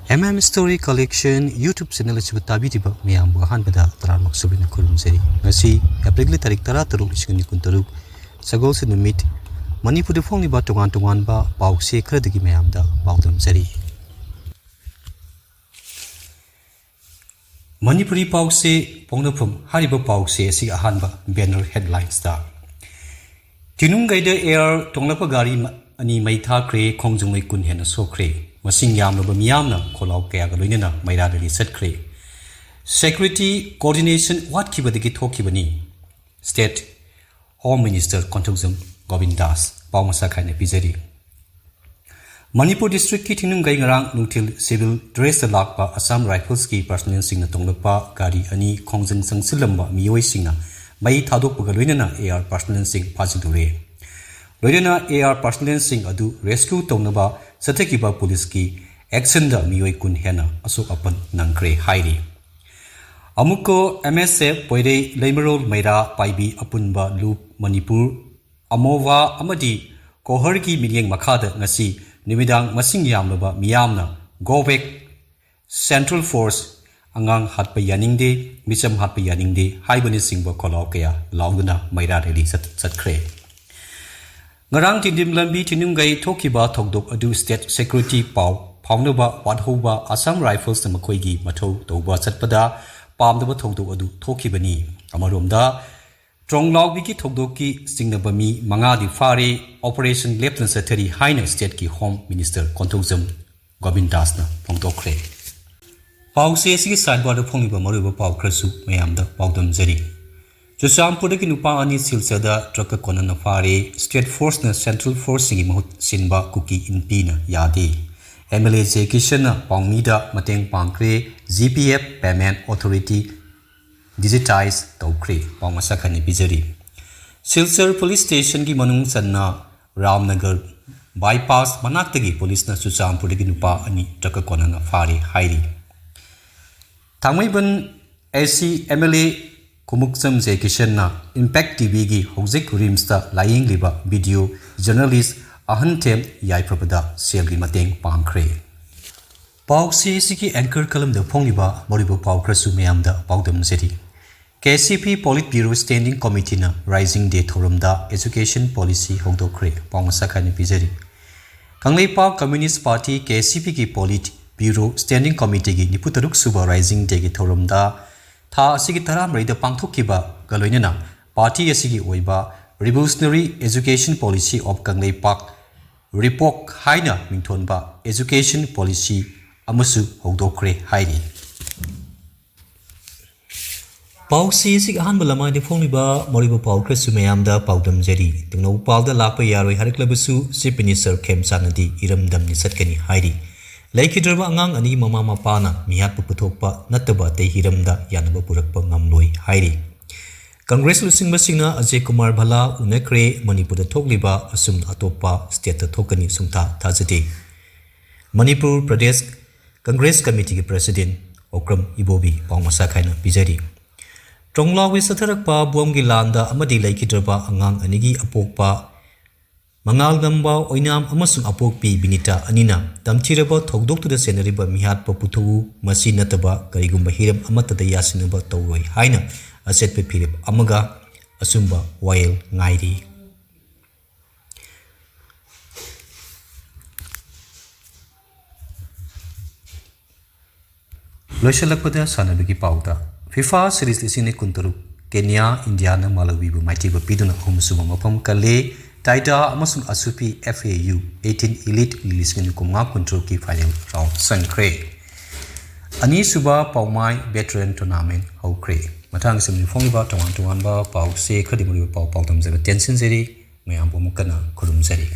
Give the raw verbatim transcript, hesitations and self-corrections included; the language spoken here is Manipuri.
M M Story Collection YouTube channel ꯑꯁꯤꯕꯨ ꯇꯥꯕꯤꯔꯤꯕ ꯃꯌꯥꯝꯕꯨ ꯑꯍꯥꯟꯕꯗ ꯇꯔꯥꯃꯛ ꯁꯨꯕꯤꯅ ꯈꯨꯔꯨꯝꯖꯔꯤ꯫ ꯉꯁꯤ ꯑꯦꯄ꯭ꯔꯤꯜꯒꯤ ꯇꯥꯔꯤꯛ ꯇꯔꯥꯇꯔꯨꯛ, ꯂꯤꯁꯤꯡ ꯑꯅꯤ ꯀꯨꯟꯇꯔꯨꯛ, ꯁꯒꯣꯜꯁꯦꯟ ꯅꯨꯃꯤꯠ, ꯃꯅꯤꯄꯨꯔꯗ ꯐꯣꯡꯂꯤꯕ ꯇꯣꯉꯥꯟ ꯇꯣꯉꯥꯟꯕ ꯄꯥꯎꯆꯦ ꯈꯔꯗꯒꯤ ꯃꯌꯥꯝꯗ ꯄꯥꯎꯗꯝꯖꯔꯤ꯫ ꯃꯅꯤꯄꯨꯔꯤ ꯄꯥꯎꯆꯦ ꯄꯣꯛꯅꯐꯝ ꯍꯥꯏꯔꯤꯕ ꯄꯥꯎꯆꯦ ꯑꯁꯤꯒꯤ ꯑꯍꯥꯟꯕ banner headlinesꯇ, ꯊꯤꯅꯨꯡꯒꯩꯗ AR ꯇꯣꯡꯂꯛꯄ ꯒꯥꯔꯤ ꯃ-, ꯑꯅꯤ ꯃꯩ ꯊꯥꯈ꯭ꯔꯦ, ꯈꯣꯡꯖꯪ ꯃꯩ ꯀꯨꯟ ꯍꯦꯟꯅ ꯁꯣꯛꯈ꯭ꯔꯦ, ꯃꯁꯤꯡ ꯌꯥꯝꯂꯕ ꯃꯤꯌꯥꯝꯅ ꯈꯣꯜꯂꯥꯎ ꯀꯌꯥꯒ ꯂꯣꯏꯅꯅ ꯃꯩꯔꯥ rally ꯆꯠꯈ꯭ꯔꯦ꯫ Security coordination ꯋꯥꯠꯈꯤꯕꯗꯒꯤ ꯊꯣꯛꯈꯤꯕꯅꯤ꯫ State Home Minister Konthoujam Gobin Das. ꯄꯥꯎ ꯃꯁꯥ ꯈꯥꯏꯅ ꯄꯤꯖꯔꯤ꯫ ꯃꯅꯤꯄꯨꯔ districtꯀꯤ ꯊꯤꯅꯨꯡꯒꯩ ꯉꯔꯥꯡ ꯅꯨꯡꯊꯤꯜ civil dressꯇ ꯂꯥꯛꯄ Assam Riflesꯀꯤ personnelꯁꯤꯡꯅ ꯇꯣꯡꯂꯛꯄ ꯒꯥꯔꯤ ꯑꯅꯤ ꯈꯣꯡꯖꯪ ꯆꯪꯁꯤꯜꯂꯝꯕ ꯃꯤꯑꯣꯏꯁꯤꯡꯅ ꯃꯩ ꯊꯥꯗꯣꯛꯄꯒ ꯂꯣꯏꯅꯅ AR personnelꯁꯤꯡ ꯐꯥꯖꯤꯜꯂꯨꯔꯦ꯫ ꯂꯣꯏꯅꯅ AR personnelꯁꯤꯡ ꯑꯗꯨ rescue ꯇꯧꯅꯕ ꯆꯠꯊꯈꯤꯕ policeꯀꯤ actionꯗ ꯃꯤꯑꯣꯏ ꯀꯨꯟ ꯍꯦꯟꯅ ꯑꯁꯣꯛ ꯑꯄꯟ ꯅꯪꯈ꯭ꯔꯦ ꯍꯥꯏꯔꯤ꯫ ꯑꯃꯨꯛꯀꯣ MSF ꯄꯣꯏꯔꯩ ꯂꯩꯃꯔꯣꯜ ꯃꯩꯔꯥ ꯄꯥꯏꯕꯤ ꯑꯄꯨꯟꯕ ꯂꯨꯞ ꯃꯅꯤꯄꯨꯔ ꯑꯃꯣꯚꯥ ꯑꯃꯗꯤ ꯀꯣꯍꯔꯒꯤ ꯃꯤꯠꯌꯦꯡ ꯃꯈꯥꯗ ꯉꯁꯤ ꯅꯨꯃꯤꯗꯥꯡ ꯃꯁꯤꯡ ꯌꯥꯝꯂꯕ ꯃꯤꯌꯥꯝꯅ "Go back, Central Force, ꯑꯉꯥꯡ ꯍꯥꯠꯄ ꯌꯥꯅꯤꯡꯗꯦ, ꯃꯤꯆꯝ ꯍꯥꯠꯄ ꯌꯥꯅꯤꯡꯗꯦ" ꯍꯥꯏꯕꯅꯆꯤꯡꯕ ꯈꯣꯜꯂꯥꯎ ꯀꯌꯥ ꯂꯥꯎꯗꯨꯅ ꯃꯩꯔꯥ rally ꯆꯠ-, ꯆꯠꯈ꯭ꯔꯦ꯫ ꯉꯔꯥꯡ ꯇꯤꯟꯗꯤꯝ ꯂꯝꯕꯤ ꯊꯤꯅꯨꯡꯒꯩ ꯊꯣꯛꯈꯤꯕ ꯊꯧꯗꯣꯛ ꯑꯗꯨ state security ꯄꯥꯎ ꯐꯥꯎꯅꯕ ꯋꯥꯠꯍꯧꯕ Assam Riflesꯅ ꯃꯈꯣꯏꯒꯤ ꯃꯊꯧ ꯇꯧꯕ ꯆꯠꯄꯗ ꯄꯥꯝꯗꯕ ꯊꯧꯗꯣꯛ ꯑꯗꯨ ꯊꯣꯛꯈꯤꯕꯅꯤ꯫ ꯑꯃꯔꯣꯝꯗ, ꯇ꯭ꯔꯣꯡꯂꯥꯎꯕꯤꯒꯤ ꯊꯧꯗꯣꯛꯀꯤ ꯆꯤꯡꯅꯕ ꯃꯤ ꯃꯉꯥꯗꯤ ꯐꯥꯔꯦ꯫ Operation ꯂꯦꯞꯇꯅ ꯆꯠꯊꯔꯤ ꯍꯥꯏꯅ stateꯀꯤ Home Minister ꯀꯣꯟꯊꯧꯖꯝ ꯒꯣꯕꯤꯟ ꯗꯥꯁꯅ ꯐꯣꯡꯗꯣꯛꯈ꯭ꯔꯦ꯫ ꯄꯥꯎꯆꯦ ꯑꯁꯤꯒꯤ sidebarꯗ ꯐꯣꯡꯂꯤꯕ ꯃꯔꯨꯑꯣꯏꯕ ꯄꯥꯎ ꯈꯔꯁꯨ ꯃꯌꯥꯝꯗ ꯄꯥꯎꯗꯝꯖꯔꯤ꯫ ꯆꯨꯔꯆꯥꯟꯄꯨꯔꯗꯒꯤ ꯅꯨꯄꯥ ꯑꯅꯤ ꯁꯤꯜꯆꯔꯗ truckꯀ ꯀꯣꯟꯅꯅ ꯐꯥꯔꯦ꯫ State Forceꯅ Central Forceꯁꯤꯡꯒꯤ ꯃꯍꯨꯠ ꯁꯤꯟꯕ ꯀꯨꯀꯤ ꯏꯟꯄꯤꯅ ꯌꯥꯗꯦ꯫ MLA J. ꯀꯤꯁꯟꯅ ꯄꯥꯎꯃꯤꯗ ꯃꯇꯦꯡ ꯄꯥꯡꯈ꯭ꯔꯦ꯫ GPF Payment Authority digitise ꯇꯧꯈ꯭ꯔꯦ꯫ ꯄꯥꯎ ꯃꯁꯥ ꯈꯥꯏꯅ ꯄꯤꯖꯔꯤ꯫ ꯁꯤꯜꯆꯔ police stationꯒꯤ ꯃꯅꯨꯡ ꯆꯟꯅ ꯔꯥꯝꯅꯒꯔ bypass ꯃꯅꯥꯛꯇꯒꯤ policeꯅ ꯆꯨꯔꯆꯥꯟꯄꯨꯔꯗꯒꯤ ꯅꯨꯄꯥ ꯑꯅꯤ truckꯀ ꯀꯣꯟꯅꯅ ꯐꯥꯔꯦ ꯍꯥꯏꯔꯤ꯫ ꯊꯥꯡꯃꯩꯕꯟ AC MLA Khumukcham J ꯀꯤꯁꯟꯅ Impact TVꯒꯤ ꯍꯧꯖꯤꯛ RIMSꯇ ꯂꯥꯌꯦꯡꯂꯤꯕ video journalist ꯑꯍꯟꯊꯦꯝ ꯌꯥꯏꯐꯕꯗ ꯁꯦꯜꯒꯤ ꯃꯇꯦꯡ ꯄꯥꯡꯈ꯭ꯔꯦ꯫ ꯄꯥꯎꯆꯦ ꯑꯁꯤꯒꯤ anchor columnꯗ ꯐꯣꯡꯂꯤꯕ ꯃꯔꯨꯑꯣꯏꯕ ꯄꯥꯎ ꯈꯔꯁꯨ ꯃꯌꯥꯝꯗ ꯄꯥꯎꯗꯝꯖꯔꯤ꯫ ꯀꯦ ꯁꯤ ꯄꯤ Politburo Standing Committeeꯅ Rising Day ꯊꯧꯔꯝꯗ Education Policy ꯍꯧꯗꯣꯛꯈ꯭ꯔꯦ꯫ ꯄꯥꯎ ꯃꯁꯛ ꯈꯥꯏꯅ ꯄꯤꯖꯔꯤ꯫ Kangleipak Communist Party, K C ꯄꯤꯒꯤ Politburo Standing Committeeꯒꯤ ꯅꯤꯐꯨꯇꯔꯨꯛ ꯁꯨꯕ Rising Dayꯒꯤ ꯊꯧꯔꯝꯗ ꯊꯥ ꯑꯁꯤꯒꯤ ꯇꯔꯥꯃꯔꯤꯗ ꯄꯥꯡꯊꯣꯛꯈꯤꯕꯒ ꯂꯣꯏꯅꯅ party ꯑꯁꯤꯒꯤ ꯑꯣꯏꯕ Revolutionary Education Policy of Kangleipak, ꯔꯤꯄꯣꯛ ꯍꯥꯏꯅ ꯃꯤꯡꯊꯣꯟꯕ education policy ꯑꯃꯁꯨ ꯍꯧꯗꯣꯛꯈ꯭ꯔꯦ ꯍꯥꯏꯔꯤ꯫ ꯄꯥꯎꯆꯦ ꯑꯁꯤꯒꯤ ꯑꯍꯥꯟꯕ ꯂꯃꯥꯏꯗ ꯐꯣꯡꯂꯤꯕ ꯃꯔꯨꯑꯣꯏꯕ ꯄꯥꯎ ꯈꯔꯁꯨ ꯃꯌꯥꯝꯗ ꯄꯥꯎꯗꯝꯖꯔꯤ꯫ ꯇꯦꯡꯅꯧꯄꯜꯗ ꯂꯥꯛꯄ ꯌꯥꯔꯣꯏ ꯍꯥꯏꯔꯛꯂꯕꯁꯨ Chief Minister ꯈꯦꯝꯆꯥꯟꯅꯗꯤ ꯏꯔꯝꯗꯝꯅ ꯆꯠꯀꯅꯤ ꯍꯥꯏꯔꯤ꯫ ꯂꯩꯈꯤꯗ꯭ꯔꯕ ꯑꯉꯥꯡ ꯑꯅꯤꯒꯤ ꯃꯃꯥ ꯃꯄꯥꯅ ꯃꯤꯍꯥꯠꯄ ꯄꯨꯊꯣꯛꯄ ꯅꯠꯇꯕ ꯑꯇꯩ ꯍꯤꯔꯝꯗ ꯌꯥꯅꯕ ꯄꯨꯔꯛꯄ ꯉꯝꯂꯣꯏ ꯍꯥꯏꯔꯤ꯫ ꯀꯪꯒ꯭ꯔꯦꯁ ꯂꯨꯆꯤꯡꯕꯁꯤꯡꯅ ꯑꯖꯌ ꯀꯨꯃꯥꯔ ꯚꯜꯂꯥ ꯎꯅꯈ꯭ꯔꯦ꯫ ꯃꯅꯤꯄꯨꯔꯗ ꯊꯣꯛꯂꯤꯕ ꯑꯁꯨꯝꯅ ꯑꯇꯣꯞꯄ stateꯇ ꯊꯣꯛꯀꯅꯤ ꯁꯨꯡꯊꯥ ꯊꯥꯖꯗꯦ꯫ ꯃꯅꯤꯄꯨꯔ ꯄ꯭ꯔꯗꯦꯁ ꯀꯪꯒ꯭ꯔꯦꯁ ꯀꯃꯤꯇꯤꯒꯤ president ꯑꯣꯀ꯭ꯔꯝ ꯏꯕꯣꯕꯤ ꯄꯥꯎ ꯃꯁꯛ ꯈꯥꯏꯅ ꯄꯤꯖꯔꯤ꯫ ꯇ꯭ꯔꯣꯡꯂꯥꯎꯒꯤ ꯆꯠꯊꯔꯛꯄ ꯕꯣꯝꯒꯤ ꯂꯥꯟꯗ ꯑꯃꯗꯤ ꯂꯩꯈꯤꯗ꯭ꯔꯕ ꯑꯉꯥꯡ ꯑꯅꯤꯒꯤ ꯑꯄꯣꯛꯄ ꯃꯉꯥꯜꯉꯝꯕ ꯑꯣꯏꯅꯥꯝ ꯑꯃꯁꯨꯡ ꯑꯄꯣꯛꯄꯤ ꯕꯤꯅꯤꯇꯥ ꯑꯅꯤꯅ ꯇꯝꯊꯤꯔꯕ ꯊꯧꯗꯣꯛꯇꯨꯗ ꯆꯦꯟꯅꯔꯤꯕ ꯃꯤꯍꯥꯠꯄ ꯄꯨꯊꯣꯛꯎ, ꯃꯁꯤ ꯅꯠꯇꯕ ꯀꯔꯤꯒꯨꯝꯕ ꯍꯤꯔꯝ ꯑꯃꯠꯇꯗ ꯌꯥꯁꯤꯟꯅꯕ ꯇꯧꯔꯣꯏ ꯍꯥꯏꯅ ꯑꯆꯦꯠꯄ ꯐꯤꯔꯦꯞ ꯑꯃꯒ ꯑꯆꯨꯝꯕ ꯋꯥꯌꯦꯜ ꯉꯥꯏꯔꯤ꯫ ꯂꯣꯏꯁꯤꯜꯂꯛꯄꯗ ꯁꯥꯟꯅꯕꯒꯤ ꯄꯥꯎꯗ, FIFA Series ꯂꯤꯁꯤꯡ ꯑꯅꯤ ꯀꯨꯟꯇꯔꯨꯛ, ꯀꯦꯅꯤꯌꯥ, ꯏꯟꯗꯤꯌꯥꯅ ꯃꯥꯂꯥꯋꯤꯕꯨ ꯃꯥꯏꯊꯤꯕ ꯄꯤꯗꯨꯅ ꯑꯍꯨꯝꯁꯨꯕ ꯃꯐꯝ ꯀꯜꯂꯦ꯫ ꯇꯥꯏꯗꯥ ꯑꯃꯁꯨꯡ ꯑꯁꯨꯄꯤ F A U eighteen Elite ꯂꯤꯁꯤꯡ ꯑꯅꯤ ꯀꯨꯟꯃꯉꯥ ꯀꯨꯟꯇꯔꯨꯛꯀꯤ final round ꯆꯪꯈ꯭ꯔꯦ꯫ ꯑꯅꯤꯁꯨꯕ ꯄꯥꯎꯃꯥꯏ veteran tournament ꯍꯧꯈ꯭ꯔꯦ꯫ ꯃꯊꯪ ꯁꯤꯝꯂꯤ ꯐꯣꯡꯂꯤꯕ ꯇꯣꯉꯥꯟ ꯇꯣꯉꯥꯟꯕ ꯄꯥꯎꯁꯦ ꯈꯔꯗꯤ ꯃꯔꯨꯑꯣꯏꯕ ꯄꯥꯎ ꯄꯥꯎꯗꯝꯖꯕ ꯇꯦꯟꯁꯤꯟꯖꯔꯤ꯫ ꯃꯌꯥꯝꯕꯨ ꯑꯃꯨꯛ ꯀꯟꯅ ꯈꯨꯔꯨꯝꯖꯔꯤ꯫